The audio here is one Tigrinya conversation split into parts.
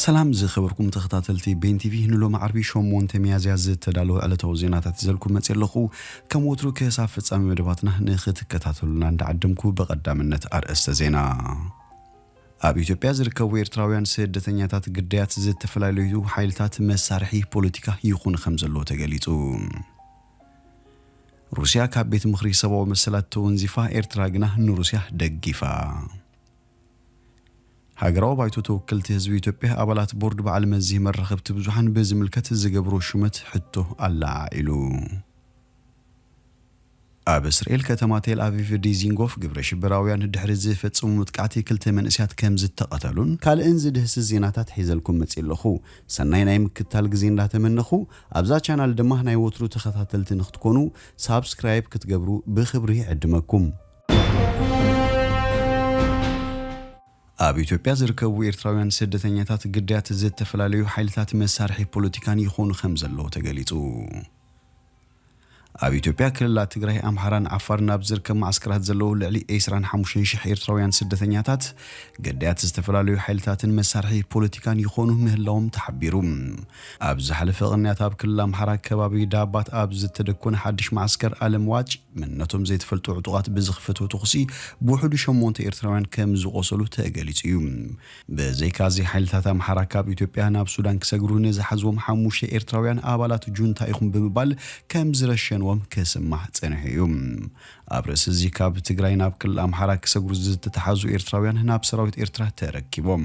ሰላም ዝኸበርኩም ተኸታተልቲ ቤን ቲቪ፣ ንሎሚ ዓርቢ ሸሞንተ ሚያዝያ ዝተዳለወ ዕለታዊ ዜናታት ይዘልኩም መጽእ ኣለኹ። ከም ወትሩ ክሳብ ፍጻሜ መደባትና ንኽትከታተሉና እንዳዓደምኩ፣ ብቐዳምነት ኣርእስተ ዜና። ኣብ ኢትዮጵያ ዝርከቡ ኤርትራውያን ስደተኛታት ግዳያት ዝተፈላለዩ ሓይልታት መሳርሒ ፖለቲካ ይኹን ከም ዘለዎ ተገሊጹ። ሩስያ ካብ ቤት ምኽሪ ሰብኣዊ መሰላት ተወንዚፋ፣ ኤርትራ ግና ንሩስያ ደጊፋ። ሃገራዊ ባይቶ ተወከልቲ ህዝቢ ኢትዮጵያ ኣባላት ቦርድ በዓል መዚ መራኸብቲ ብዙሓን ብዝምልከት ዝገብሮ ሹመት ሕቶ ኣለዓዒሉ። ኣብ እስራኤል ከተማ ቴል ኣቪቭ ዲዚንጎፍ ግብረ ሽበራውያን ድሕሪ ዝፈጸሙ መጥቃዕቲ ክልተ መንእስያት ከም ዝተቐተሉን ካልእን ዝድህስስ ዜናታት ሒዘልኩም መጽእ ኣለኹ። ሰናይ ናይ ምክታል ግዜ እንዳተመነኹ፣ ኣብዛ ቻናል ድማ ናይ ወትሩ ተኸታተልቲ ንክትኮኑ ሳብስክራይብ ክትገብሩ ብኽብሪ ይዕድመኩም። ኣብ ኢትዮጵያ ዝርከቡ ኤርትራውያን ስደተኛታት ግዳያት ዝተፈላለዩ ሓይልታት መሳርሒ ፖለቲካን ይኾኑ ከም ዘለዉ ተገሊጹ። ኣብ ኢትዮጵያ ክልላት ትግራይ፣ ኣምሓራን ዓፋርን ኣብ ዝርከብ ማዕስከራት ዘለዉ ልዕሊ ዕስራን ሓሙሽተን ሽሕ ኤርትራውያን ስደተኛታት ግዳያት ዝተፈላለዩ ሓይልታትን መሳርሒ ፖለቲካን ይኾኑ ምህላዎም ተሓቢሩ። ኣብ ዝሓለፈ ቅንያት ኣብ ክልል ኣምሓራ ከባቢ ዳባት ኣብ ዝተደኮነ ሓድሽ ማዕስከር ኣለምዋጭ መንነቶም ዘይተፈልጡ ዕጡቓት ብዝኽፈትዎ ተኹሲ ብውሕዱ ሸሞንተ ኤርትራውያን ከም ዝቖሰሉ ተገሊጹ እዩ። ብዘይካዚ ሓይልታት ኣምሓራ ካብ ኢትዮጵያ ናብ ሱዳን ክሰግሩ ንዝሓዝዎም ሓሙሽተ ኤርትራውያን ኣባላት ጁንታ ኢኹም ብምባል ከም ዝረሸንዎም ክስማዕ ጸኒሑ እዩ። ኣብ ርእሲ እዚ ካብ ትግራይ ናብ ክልል ኣምሓራ ክሰግሩ ዝተተሓዙ ኤርትራውያን ናብ ሰራዊት ኤርትራ ተረኪቦም።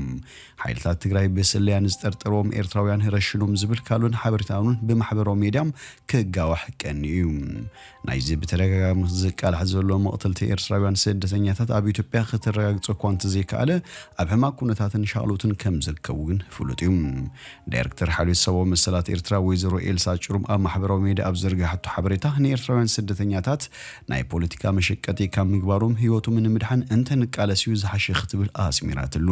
ሓይልታት ትግራይ ብስለያ ንዝጠርጠርዎም ኤርትራውያን ረሽኖም ዝብል ካልኦን ሓበሬታውን ብማሕበራዊ ሜድያ ክጋዋሕ ቀንዩ እዩ። ናይዚ ብተደጋጋሚ ዝቃላሕ ዘሎ መቕተልቲ ኤርትራውያን ስደተኛታት ኣብ ኢትዮጵያ ክተረጋግጾ እኳ እንተዘይከኣለ፣ ኣብ ሕማቕ ኩነታትን ሻቕሎትን ከም ዝርከቡ ግን ፍሉጥ እዩ። ዳይሬክተር ሓልዮት ሰብኣዊ መሰላት ኤርትራ ወይዘሮ ኤልሳ ጭሩም ኣብ ማሕበራዊ ሜድያ ኣብ ዘርጋሓቶ ሓበሬታ፣ ንኤርትራውያን ስደተኛታት ናይ ፖለቲካ መሸቀጢ ካብ ምግባሮም ህይወቶም ንምድሓን እንተንቃለስ እዩ ዝሓሸ ክትብል ኣስሚራትሉ።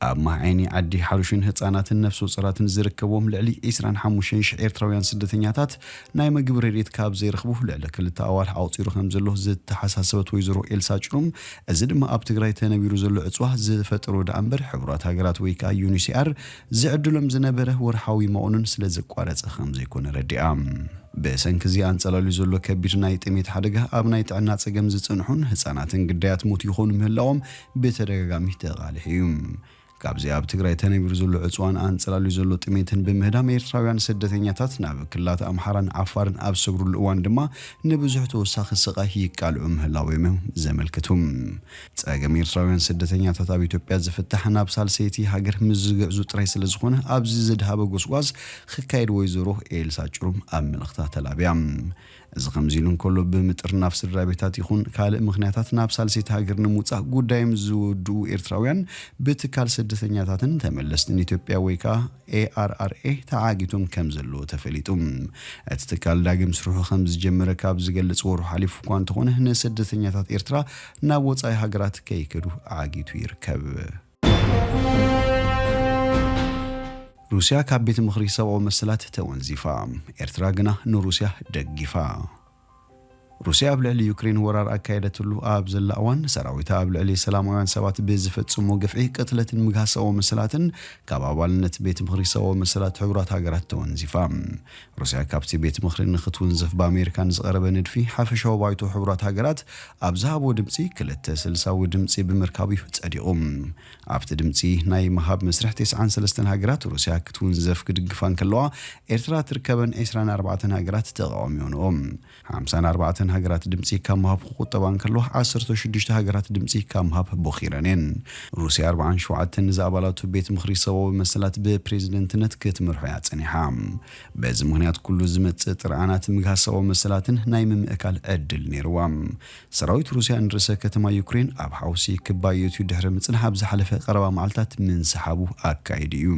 ኣብ ማይ ዓይኒ ዓዲ ሓሩሽን ህጻናትን ነፍሰ ጾራትን ዝርከብዎም ልዕሊ ዕስራን ሓሙሽተን ሽሕ ኤርትራውያን ስደተኛታት ናይ ምግቢ ረድኤት ካብ ዘይረኽቡ ልዕሊ ክልተ ኣዋርሕ ኣቑጺሩ ከም ዘሎ ዝተሓሳሰበት ወይዘሮ ኤልሳ ጭሩም፣ እዚ ድማ ኣብ ትግራይ ተነቢሩ ዘሎ ዕጽዋ ዝፈጠሮ ደኣ እምበር፣ ሕቡራት ሃገራት ወይ ከኣ ዩኒሲኣር ዝዕድሎም ዝነበረ ወርሓዊ መቑነን ስለ ዘቋረጸ ከም ዘይኮነ ረዲኣ። ብሰንኪ እዚ ኣንጸላልዩ ዘሎ ከቢድ ናይ ጥሜት ሓደጋ፣ ኣብ ናይ ጥዕና ጸገም ዝጸንሑን ህጻናትን ግዳያት ሞት ይኾኑ ምህላዎም ብተደጋጋሚ ተቓሊሑ እዩ። ካብዚ ኣብ ትግራይ ተነቢሩ ዘሎ ዕጽዋን ኣንጸላልዩ ዘሎ ጥሜትን ብምህዳም፣ ኤርትራውያን ስደተኛታት ናብ ክልላት ኣምሓራን ዓፋርን ኣብ ዝሰግሩሉ እዋን ድማ ንብዙሕ ተወሳኺ ስቓይ ይቃልዑ ምህላዎም እዮም ዘመልክቱ። ጸገም ኤርትራውያን ስደተኛታት ኣብ ኢትዮጵያ ዝፍታሕ ናብ ሳልሰይቲ ሃገር ምስ ዝግዕዙ ጥራይ ስለ ዝኾነ፣ ኣብዚ ዝድሃበ ጎስጓስ ክካየድ ወይዘሮ ኤልሳ ጭሩም ኣብ መልእኽታ ተላብያ። እዚ ከምዚ ኢሉ እንከሎ፣ ብምጥርናፍ ስድራ ቤታት ይኹን ካልእ ምኽንያታት ናብ ሳልሰይቲ ሃገር ንምውጻእ ጉዳዮም ዝውድኡ ኤርትራውያን ብትካል ስደተኛታትን ተመለስትን ኢትዮጵያ ወይ ከኣ ኤ ኣር ኣር ኤ ተዓጊቶም ከም ዘለዉ ተፈሊጡ። እቲ ትካል ዳግም ስርሑ ከም ዝጀመረ ካብ ዝገልጽ ወርሑ ሓሊፉ እኳ እንተኾነ፣ ንስደተኛታት ኤርትራ ናብ ወጻኢ ሃገራት ከይከዱ ዓጊቱ ይርከብ። ሩስያ ካብ ቤት ምኽሪ ሰብኣዊ መሰላት ተወንዚፋ፣ ኤርትራ ግና ንሩስያ ደጊፋ። ሩስያ ኣብ ልዕሊ ዩክሬን ወራር ኣካየደትሉ ኣብ ዘላ እዋን፣ ሰራዊታ ኣብ ልዕሊ ሰላማውያን ሰባት ብዝፈጽሞ ግፍዒ፣ ቅትለትን ምግሃስ ሰብኣዊ መሰላትን ካብ ኣባልነት ቤት ምኽሪ ሰብኣዊ መሰላት ሕቡራት ሃገራት ተወንዚፋ። ሩስያ ካብቲ ቤት ምኽሪ ንኽትውንዘፍ ብኣሜሪካ ንዝቐረበ ንድፊ ሓፈሻዊ ባይቶ ሕቡራት ሃገራት ኣብ ዝሃቦ ድምጺ፣ ክልተ ስልሳዊ ድምጺ ብምርካብ እዩ ጸዲቑ። ኣብቲ ድምጺ ናይ ምሃብ መስርሕ፣ ተስዓን ሰለስተን ሃገራት ሩስያ ክትውንዘፍ ክድግፋ እንከለዋ፣ ኤርትራ ትርከበን ዕስራን ኣርባዕተን ሃገራት ተቓዋሚኦንኦ። ሓምሳን ኣርባዕተን ሃገራት ድምጺ ካብ ምሃብ ክቑጠባ እንከለዋ፣ ዓሰርተ ሽዱሽተ ሃገራት ድምጺ ካብ ምሃብ ቦኺረን እየን። ሩስያ ኣርባዓን ሸውዓተን ንዝኣባላቱ ቤት ምኽሪ ሰብኣዊ መሰላት ብፕሬዝደንትነት ክትመርሖ እያ ጸኒሓ። በዚ ምኽንያት፣ ኩሉ ዝመጽእ ጥርዓናት ምግሃስ ሰብኣዊ መሰላትን ናይ ምምእካል ዕድል ነይርዋ። ሰራዊት ሩስያ ንርእሰ ከተማ ዩክሬን ኣብ ሓውሲ ክባየት እዩ ድሕሪ ምጽናሕ፣ ኣብ ዝሓለፈ ቀረባ መዓልታት ምንስሓቡ ኣካይዱ እዩ።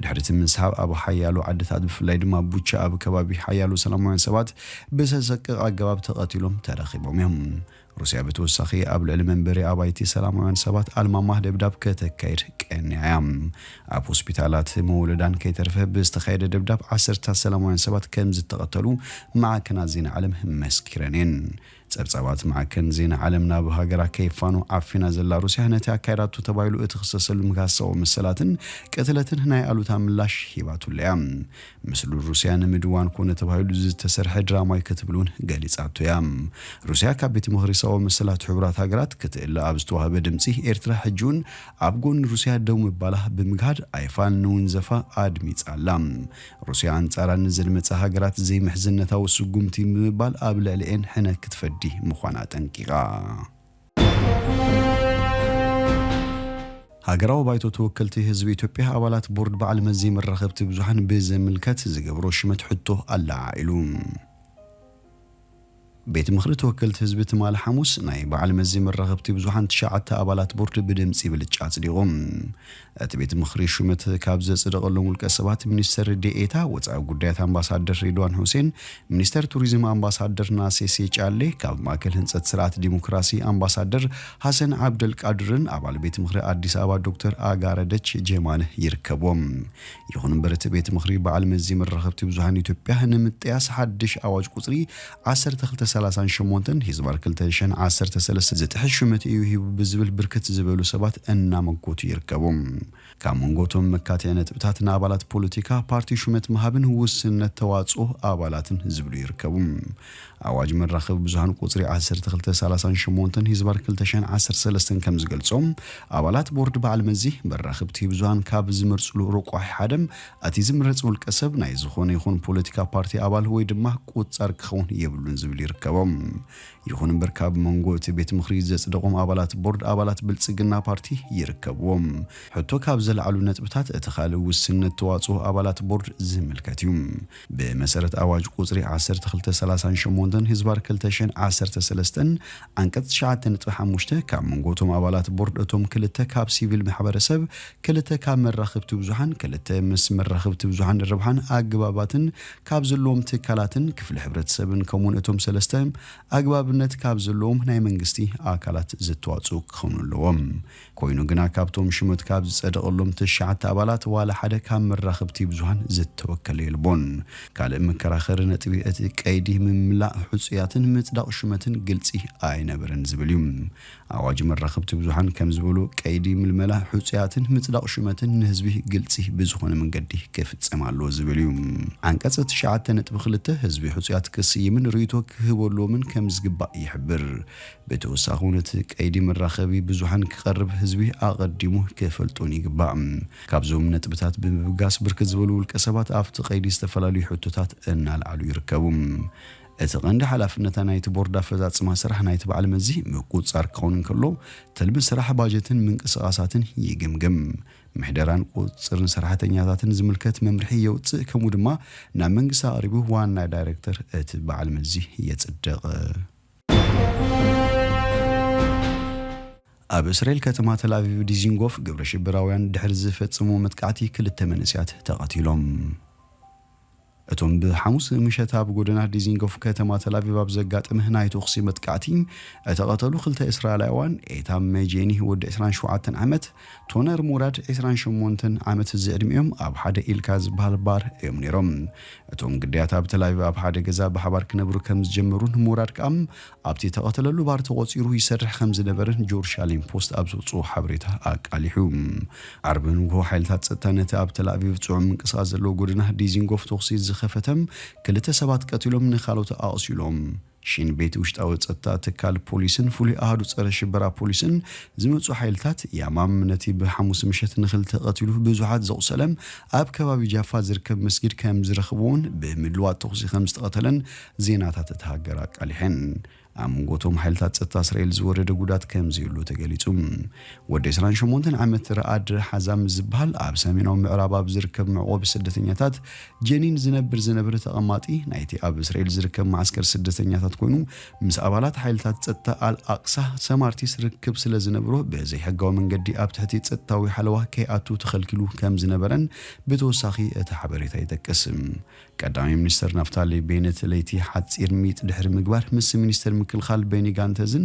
ድሕሪ እቲ ምንስሓብ፣ ኣብ ሓያሎ ዓድታት፣ ብፍላይ ድማ ቡቻ፣ ኣብ ከባቢ ሓያሎ ሰላማውያን ሰባት ብዘሰቅቕ ኣገባብ ተቐቲሎም ተረኺቦም እዮም። ሩስያ ብተወሳኺ ኣብ ልዕሊ መንበሪ ኣባይቲ ሰላማውያን ሰባት ኣልማማ ደብዳብ ከተካይድ ቀንያ እያ። ኣብ ሆስፒታላት መወለዳን ከይተረፈ ብዝተኻየደ ደብዳብ ዓሰርታት ሰላማውያን ሰባት ከም ዝተቐተሉ ማዕከናት ዜና ዓለም መስኪረን እየን። ጸብጻባት ማዕከን ዜና ዓለም ናብ ሃገራ ከይፋኖ ዓፊና ዘላ ሩስያ፣ ነቲ ኣካይዳቶ ተባሂሉ እትኽሰሰሉ ምግሃስ ሰብኣዊ መሰላትን ቅትለትን ናይ ኣሉታ ምላሽ ሂባትሉ እያ። ምስሉ ሩስያ ንምድዋን ኮነ ተባሂሉ ዝተሰርሐ ድራማ እዩ ክትብል እውን ገሊጻቶ እያ። ሩስያ ካብ ቤት ምኽሪ ሰብኣዊ መሰላት ሕቡራት ሃገራት ክትእለ ኣብ ዝተዋህበ ድምጺ፣ ኤርትራ ሕጂ እውን ኣብ ጎኒ ሩስያ ደው ምባላ ብምግሃድ፣ ኣይፋል ንውንዘፋ ኣድሚጻ ኣላ። ሩስያ ኣንጻራ ንዝድመጻ ሃገራት ዘይምሕዝነታዊ ስጉምቲ ብምባል ኣብ ልዕሊኤን ሕነ ክትፈዲ ምዃና ኣጠንቂቓ። ሃገራዊ ባይቶ ተወከልቲ ህዝቢ ኢትዮጵያ ኣባላት ቦርድ በዓል መዚ መራኸብቲ ብዙሓን ብዝምልከት ዝገብሮ ሽመት ሕቶ ኣለዓዒሉ። ቤት ምኽሪ ተወከልቲ ህዝቢ ትማሊ ሓሙስ ናይ በዓል መዚ መራኸብቲ ብዙሓን ትሽዓተ ኣባላት ቦርድ ብድምፂ ብልጫ ኣጽዲቖም። እቲ ቤት ምኽሪ ሹመት ካብ ዘጽደቐሎም ውልቀ ሰባት፣ ሚኒስትር ዴኤታ ወጻኢ ጉዳያት ኣምባሳደር ሬድዋን ሁሴን፣ ሚኒስተር ቱሪዝም ኣምባሳደር ናሴሴ ጫሌ፣ ካብ ማእከል ህንጸት ስርዓት ዲሞክራሲ ኣምባሳደር ሃሰን ዓብደልቃድርን ኣባል ቤት ምኽሪ ኣዲስ ኣበባ ዶክተር ኣጋረደች ጀማነ ይርከብዎም። ይኹን እምበር፣ እቲ ቤት ምኽሪ በዓል መዚ መራኸብቲ ብዙሃን ኢትዮጵያ ንምጥያስ ሓድሽ ኣዋጅ ቁጽሪ ዓሰርተ ክልተ ሰላሳን ሸሞንተን ህዝባር ክልተ ሽሕን ዓሰርተ ሰለስተ ዝጥሕስ ሹመት እዩ ሂቡ ብዝብል ብርክት ዝበሉ ሰባት እናመጎቱ ይርከቡ። ካብ መንጎቶም መካትዒ ነጥብታት ንኣባላት ፖለቲካ ፓርቲ ሹመት ምሃብን ውስንነት ተዋጽኦ ኣባላትን ዝብሉ ይርከቡ። ኣዋጅ መራኸቢ ብዙሃን ቁጽሪ ዓሰርተ ክልተ ሰላሳን ሸሞንተን ህዝባር ክልተ ሽሕን ዓሰርተ ሰለስተን ከም ዝገልጾ፣ ኣባላት ቦርድ በዓል መዚ መራኸብቲ ብዙሃን ካብ ዝመርጽሉ ርቋሒ ሓደ፣ እቲ ዝምረጽ ውልቀ ሰብ ናይ ዝኾነ ይኹን ፖለቲካ ፓርቲ ኣባል ወይ ድማ ቁጻር ክኸውን የብሉን ዝብል ይርከቦም። ይኹን እምበር፣ ካብ መንጎ እቲ ቤት ምኽሪ ዘጽደቖም ኣባላት ቦርድ፣ ኣባላት ብልጽግና ፓርቲ ይርከብዎም። ሕቶ ካብ ዘልዓሉ ነጥብታት እቲ ካልእ ውስንነት ተዋጽኦ ኣባላት ቦርድ ዝምልከት እዩ። ብመሰረት ኣዋጅ ቁጽሪ ዓሰርተ ክልተ ሰላሳን ሸሞንተን ህዝባር ክልተ ሽሕን ዓሰርተ ሰለስተን ዓንቀጽ ትሽዓተ ነጥቢ ሓሙሽተ፣ ካብ መንጎ እቶም ኣባላት ቦርድ እቶም ክልተ ካብ ሲቪል ማሕበረሰብ፣ ክልተ ካብ መራኸብቲ ብዙሓን፣ ክልተ ምስ መራኸብቲ ብዙሓን ርብሓን ኣገባባትን ካብ ዘለዎም ትካላትን ክፍሊ ሕብረተሰብን፣ ከምኡውን እቶም ሰለስተ ኣግባብነት ካብ ዘለዎም ናይ መንግስቲ ኣካላት ዝተዋጽኡ ክኾኑ ኣለዎም። ኮይኑ ግና፣ ካብቶም ሽመት ካብ ዝጸደቐሎም ትሽዓተ ኣባላት ዋላ ሓደ ካብ መራኸብቲ ብዙሃን ዝተወከለ የልቦን። ካልእ መከራኸሪ ነጥቢ፣ እቲ ቀይዲ ምምላእ ሕጹያትን ምጽዳቕ ሹመትን ግልጺ ኣይነበረን ዝብል እዩ። ኣዋጅ መራኸብቲ ብዙሃን ከም ዝበሎ፣ ቀይዲ ምልመላ ሕጹያትን ምጽዳቕ ሹመትን ንህዝቢ ግልጺ ብዝኾነ መንገዲ ክፍጸም ኣለዎ ዝብል እዩ። ዓንቀጽ ትሽዓተ ነጥቢ ክልተ ህዝቢ ሕጹያት ክስይምን ርእይቶ ክህበሎምን ከም ዝግባእ ይሕብር። ብተወሳኺ እውን፣ እቲ ቀይዲ መራኸቢ ብዙሃን ክቐርብ ህዝቢ ኣቐዲሙ ክፈልጦን ይግባእ። ካብዞም ነጥብታት ብምብጋስ፣ ብርክት ዝበሉ ውልቀ ሰባት ኣብቲ ቀይዲ ዝተፈላለዩ ሕቶታት እናልዓሉ ይርከቡ። እቲ ቀንዲ ሓላፍነታ ናይቲ ቦርድ ኣፈጻጽማ ስራሕ ናይቲ በዓል መዚ ምቁጽጻር ክኸውን እንከሎ፣ ትልሚ ስራሕ፣ ባጀትን ምንቅስቓሳትን ይግምግም። ምሕደራን ቁጽርን ሰራሕተኛታትን ዝምልከት መምርሒ የውጽእ፣ ከምኡ ድማ ናብ መንግስቲ ኣቕሪቡ ዋና ዳይሬክተር እቲ በዓል መዚ የጽድቕ። ኣብ እስራኤል ከተማ ተል ኣቪቭ ዲዚንጎፍ ግብረ ሽበራውያን ድሕሪ ዝፈጸሙ መጥቃዕቲ ክልተ መንእሰያት ተቐቲሎም። እቶም ብሓሙስ ምሸት ኣብ ጎደና ዲዚንጎፍ ከተማ ተል ኣቪቭ ኣብ ዘጋጠመ ናይ ተኹሲ መጥቃዕቲ እተቐተሉ ክልተ እስራኤላውያን፣ ኤታም ሜጄኒ ወዲ ዕስራን ሸውዓተን ዓመት፣ ቶነር ሙራድ ዕስራን ሸሞንተን ዓመት ዝዕድሚኦም፣ ኣብ ሓደ ኢልካ ዝበሃል ባር እዮም ነይሮም። እቶም ግዳያት ኣብ ተል ኣቪቭ ኣብ ሓደ ገዛ ብሓባር ክነብሩ ከም ዝጀመሩን፣ ሙራድ ከኣ ኣብቲ ተቐተለሉ ባር ተቖጺሩ ይሰርሕ ከም ዝነበረን ጀሩሻሌም ፖስት ኣብ ዘውጽኦ ሓበሬታ ኣቃሊሑ። ዓርቢ ንግሆ፣ ሓይልታት ጸጥታ ነቲ ኣብ ተል ኣቪቭ ጽዑም ምንቅስቓስ ዘለዎ ጎደና ዲዚንጎፍ ተኹሲ ዝኸፈተም፣ ክልተ ሰባት ቀቲሎም፣ ንኻልኦት ኣቑሲሎም። ሺን ቤት ውሽጣዊ ጸጥታ ትካል ፖሊስን ፍሉይ ኣሃዱ ጸረ ሽበራ ፖሊስን ዝመጹ ሓይልታት ያማም፣ ነቲ ብሓሙስ ምሸት ንኽልተ ቀቲሉ ብዙሓት ዘቑሰለ፣ ኣብ ከባቢ ጃፋ ዝርከብ መስጊድ ከም ዝረኽብዎን ብምልዋጥ ተኹሲ ከም ዝተቐተለን ዜናታት እታ ሃገር ኣቃሊሐን። ኣብ መንጎ እቶም ሓይልታት ጸጥታ እስራኤል ዝወረደ ጉዳት ከም ዘየሉ ተገሊጹ። ወዲ ዕስራን ሸሞንተን ዓመት ረኣድ ሓዛም ዝበሃል፣ ኣብ ሰሜናዊ ምዕራብ ኣብ ዝርከብ መዕቆቢ ስደተኛታት ጀኒን ዝነብር ዝነበረ ተቐማጢ ናይቲ ኣብ እስራኤል ዝርከብ መዓስከር ስደተኛታት ኮይኑ፣ ምስ ኣባላት ሓይልታት ጸጥታ ኣል ኣቅሳ ሰማርቲስ ርክብ ስለ ዝነብሮ፣ ብዘይሕጋዊ መንገዲ ኣብ ትሕቲ ጸጥታዊ ሓለዋ ከይኣቱ ተኸልኪሉ ከም ዝነበረን ብተወሳኺ እቲ ሓበሬታ ይጠቅስ። ቀዳማይ ሚኒስተር ናፍታሊ ቤነት ለይቲ ሓጺር ሚጥ ድሕሪ ምግባር፣ ምስ ሚኒስተር ምክልኻል ቤኒ ጋንተዝን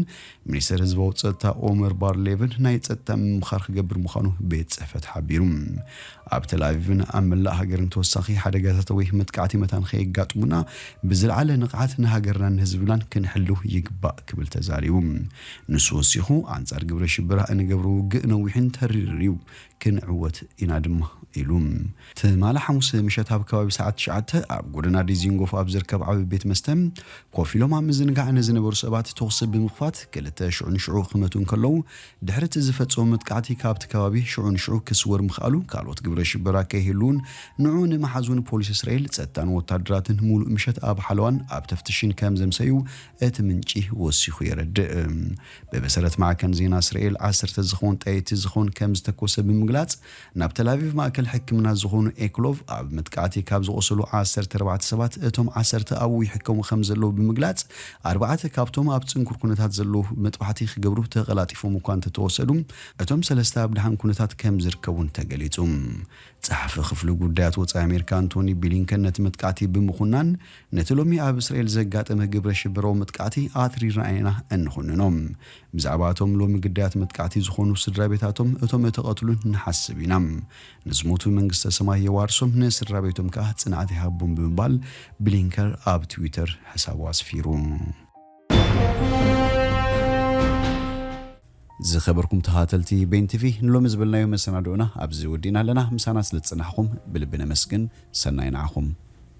ሚኒስተር ህዝባዊ ጸጥታ ኦመር ባርሌቭን ናይ ጸጥታ ምምኻር ክገብር ምዃኑ ቤት ጽሕፈት ሓቢሩ። ኣብ ተል ኣቪቭን ኣብ መላእ ሃገርን ተወሳኺ ሓደጋታት ወይ መጥቃዕቲ መታን ከየጋጥሙና ብዝለዓለ ንቕሓት ንሃገርናን ንህዝብናን ክንሕሉ ይግባእ ክብል ተዛሪቡ። ንሱ ወሲኹ ኣንጻር ግብረ ሽበራ እንገብሮ ውግእ ነዊሕን ተሪርን እዩ፣ ክንዕወት ኢና ድማ ኢሉ። ትማሊ ሓሙስ ምሸት ኣብ ከባቢ ሰዓት ትሽዓተ ኣብ ጎደና ዲዚንጎፍ ኣብ ዝርከብ ዓቢ ቤት መስተ ኮፍ ኢሎም ኣብ ምዝንጋዕ ንዝነበሩ ሰባት ተኹሲ ብምኽፋት ክልተ ሽዑ ንሽዑ ክመቱ እንከለዉ ድሕሪ እቲ ዝፈጸሙ መጥቃዕቲ ካብቲ ከባቢ ሽዑ ንሽዑ ክስወር ምኽኣሉ ካልኦት ግብረ ሽበራ ከይህልውን ንዑ ንምሓዝ እውን ፖሊስ እስራኤል ጸጥታን ወታደራትን ሙሉእ ምሸት ኣብ ሓለዋን ኣብ ተፍትሽን ከም ዘምሰዩ እቲ ምንጪ ወሲኹ የረድእ። ብመሰረት ማዕከን ዜና እስራኤል ዓሰርተ ዝኾን ጠይቲ ዝኾን ከም ዝተኮሰ ብምግላጽ ናብ ተላቪቭ ማእከል ሕክምና ዝኾኑ ኤክሎቭ ኣብ መጥቃዕቲ ካብ ዝቆሰሉ ዓሰርተ ኣርባዕተ ሰባት እቶም ዓሰርተ ኣብኡ ይሕከሙ ከም ዘለዉ ብምግላጽ ኣርባዕተ ካብቶም ኣብ ጽንኩር ኩነታት ዘለዉ መጥባሕቲ ክገብሩ ተቐላጢፎም እኳ እንተተወሰዱ እቶም ሰለስተ ኣብ ድሓን ኩነታት ከም ዝርከቡን ተገሊጹ። ጸሓፊ ክፍሊ ጉዳያት ወጻኢ ኣሜሪካ ኣንቶኒ ብሊንከን ነቲ መጥቃዕቲ ብምኹናን ነቲ ሎሚ ኣብ እስራኤል ዘጋጠመ ግብረ ሽበራዊ መጥቃዕቲ ኣትሪርና ኢና እንኹንኖ። ብዛዕባ እቶም ሎሚ ግዳያት መጥቃዕቲ ዝኾኑ ስድራ ቤታቶም እቶም እተቐትሉን ንሓስብ ኢና። ንዝሞቱ መንግስተ ሰማይ የዋርሶም፣ ንስድራ ቤቶም ከኣ ጽንዓት ይሃቦም ብምባል ብሊንከር ኣብ ትዊተር ሕሳቡ ኣስፊሩ። ዝኸበርኩም ተኸታተልቲ ቤን ቲቪ ንሎሚ ዝበልናዮ መሰናድኦና ኣብዚ ወዲእና ኣለና። ምሳና ስለ ዝጸናሕኩም ብልቢ ነመስግን። ሰናይ ንዓኹም።